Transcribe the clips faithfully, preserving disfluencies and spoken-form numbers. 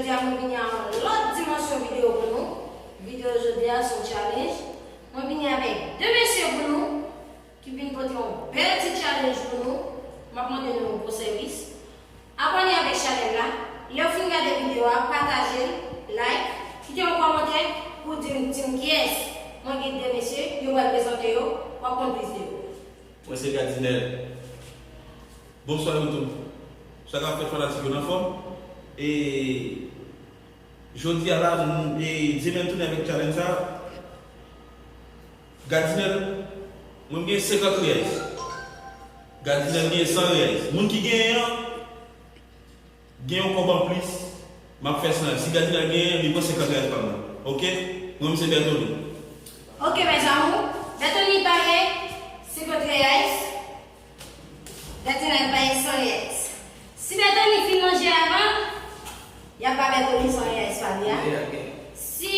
Jodi a mwen vini a yon lòt dimansyon videyo pou nou. Videyo jodi a se yon challenge. Mwen vini avèk de mesye pou nou ki vin pote yon bèl ti challenge pou nou. M ap mande nou yon gwo sèvis. Abòne avèk chanèl la. Lè w fin gade videyo a, pataje l, like, kite yon kòmantè pou di m, di m kiyès. Mwen gen de mesye, yo pral prezante yo, w ap konn plis de yo. Mwen se Gadinèl. Bonswa YouTube. Sa k ap fèt fanatik yo, n anfòm? E jodi a la, m, e, demen m tounen avèk challenge sa. Gadinèl, mwen m gen senkant reyès. Gadinèl gen san reyès. Moun ki genyen an, gen yon kòb anplis, m ap fè san reyès. Si Gadinèl genyen, li pran senkant reyès pa m nan. Oke? Mwen, m se Bètoni. Oke, mes amours. Bètoni pare senkant reyès. Gadinèl pare san reyès. Si Bètoni fin manje avan, y ap ba Bètoni san reyès pa li a. Si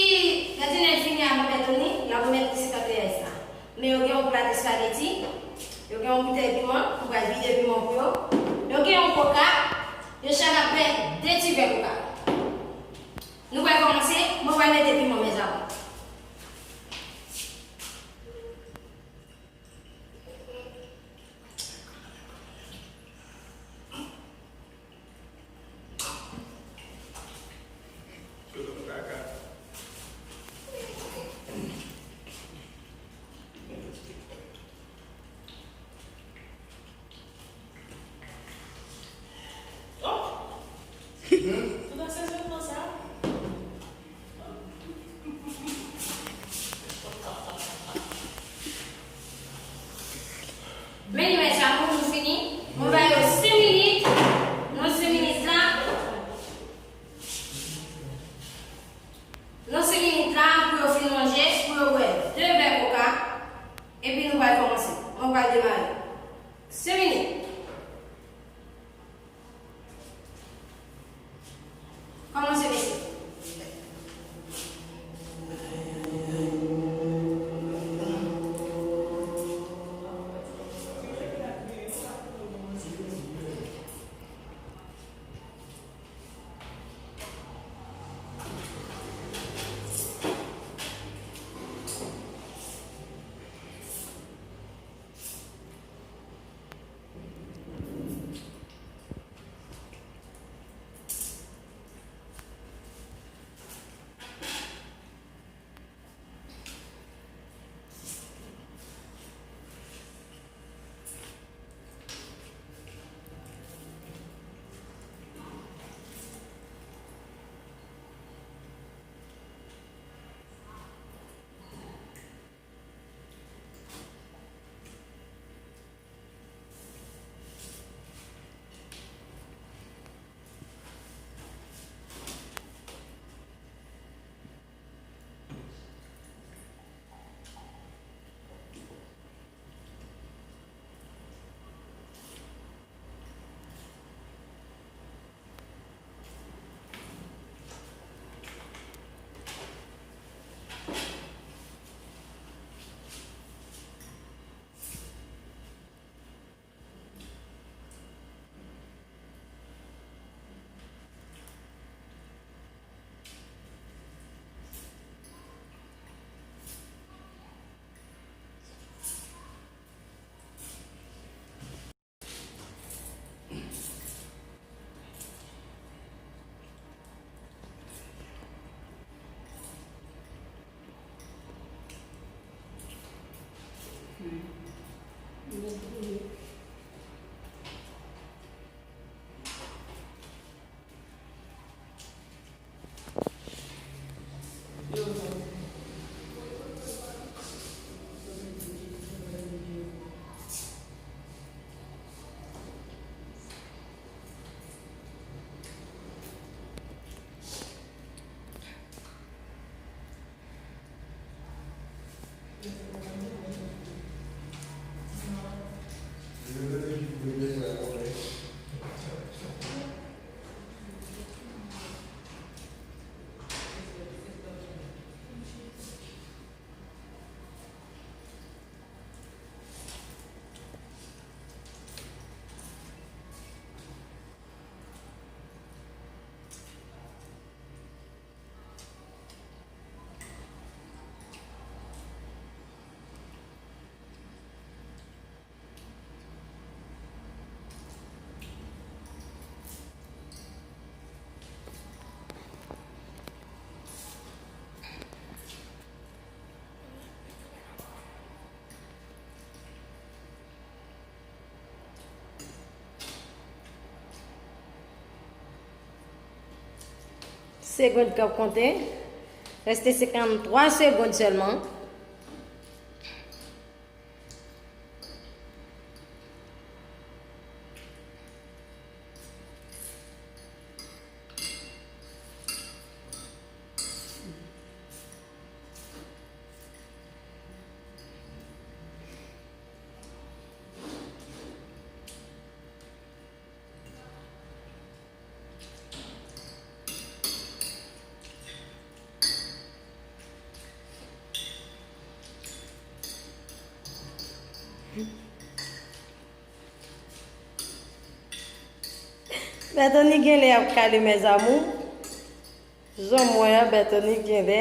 Gadinèl fini avan Bètoni, y ap remèt li senkant reyès la. Men yo gen yon plat espageti, yo gen yon boutèy piman, m pral vide piman pou yo. Yo gen yon koka, yo chak ap bwè de ti vè koka. Nou pral kòmanse, mwen pral mete piman, mes amours. Oh! Tout asèzònman sa. Men li, mes amours, nou fini. Mwen ba yo senk minit. Nan senk minit la, nan senk minit la, pou yo fin manje, pou yo bwè de vè koka, epi nou pral kòmanse. Mwen pral demare. Senk minit. Kòmanse, mesye. Segond k ap konte. Reste senkanntwa segond sèlman. Bètoni genlè ap kale, mes amours. Jan m wè a, Bètoni genlè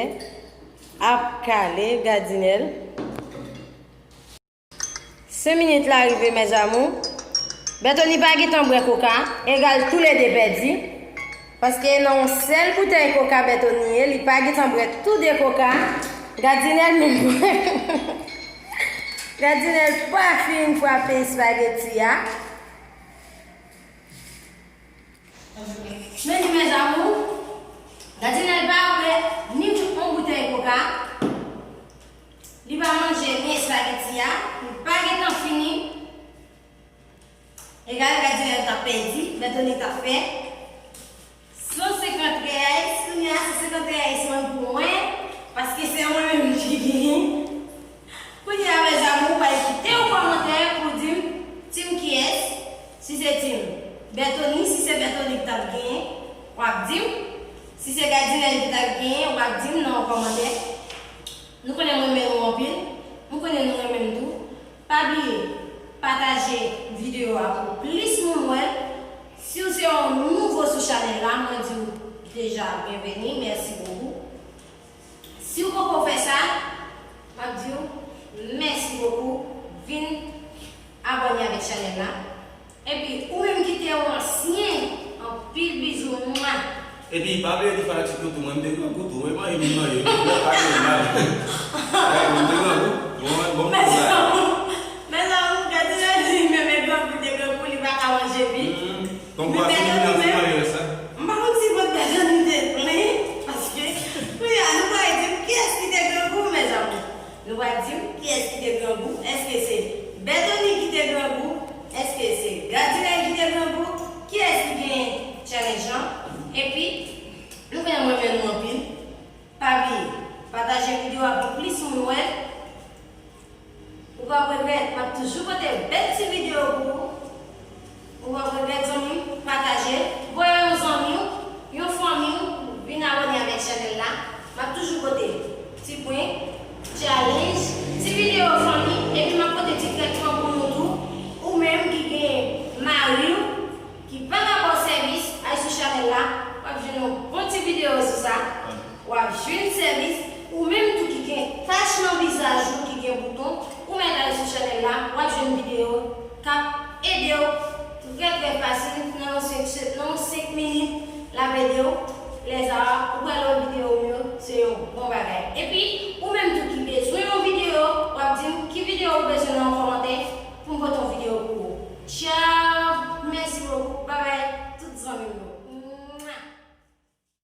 ap kale gadinèl. Senk minit la rive, mes amours. Bètoni pa gentan bwè koka, egal toulede pèdi. Paske nan yon sèl boutèy koka Bètoni ye, li pa gentan bwè tou de koka. Gadinèl menm bwè. Gadinèl pa fin frape espageti a. Men li, mes amours, gadinèl pa bwè ni yon boutèy koka. Li pa manje ni espageti a, li pa gentan fini. Egal, gadinèl t ap pèdi, Bètoni t ap fè san senkant reais, kounye a san senkant reais mwen pou mwen, paske se mwen menm ki genyen. Kounye a, mes amours, w pral kite yon kòmantè pou di m, team kiyès, si se team Bètoni, si se Bètoni ki t ap genyen, w ap di m, si se gadinèl ki t ap genyen, w ap di m nan yon kòmantè. Nou konnen m renmen nou anpil, m konnen nou renmen m tou. Pa bliye pataje videyo a pou plis moun wè l. Si w se yon nouvo sou chanèl la, mwen di w deja byenveni, mèsi bokou. Si w poko fè sa, m ap di w mèsi bokou. Vin abòne avèk chanèl la. Epi, ou menm ki te yon ansyen, anpil bizou, mwa. Epi, pa bliye di fanatik yo tou, mwen m te grangou tou, mwen manje, m manje, mwen pa gen mal. Mwen te grangou, mwen bon. Mes amours, mes amours, gade lè li menm e grangou, te grangou, li pa ka manje vit. Kòmkwa se li menm ki manje rès la. M pa konn si vant Bètoni te plen, paske, kounye a, nou pral di m kiyès ki te grangou, mes amours. Nou pral di m kiyès ki te grangou. Èske se Bètoni ki te grangou? Èske se gadinèl ki te grangou? Kiyès ki genyen challenge lan? Epi, nou konnen mwen renmen nou anpil. Pa bliye, pataje videyo a pou plis moun wè l. Ou p ap regrèt, m ap toujou pote bèl ti videyo pou ou. Ou p ap regrèt, zanmi m, pataje l. Voye yon zanmi w, yon fanmi w vin abòne avèk chanèl la. M ap toujou pote ti prank, challenge, ti videyo fanmi, epi m ap pote ti trètman pou nou tou. Ou menm ki gen mari w ki pa ka ba w sèvis, al sou chanèl la, w ap jwenn yon bon ti videyo sou sa. W ap jwenn sèvis, ou menm tou ki gen tach nan vizaj ou, ki gen bouton, ou mèt al sou chanèl la, w ap jwenn videyo k ap ede w trè, trè fasil, nan yon senk, nan yon senk minit, l ap ede w. Lèzara, ou pral wè videyo m yo, se yon bon bagay. Epi,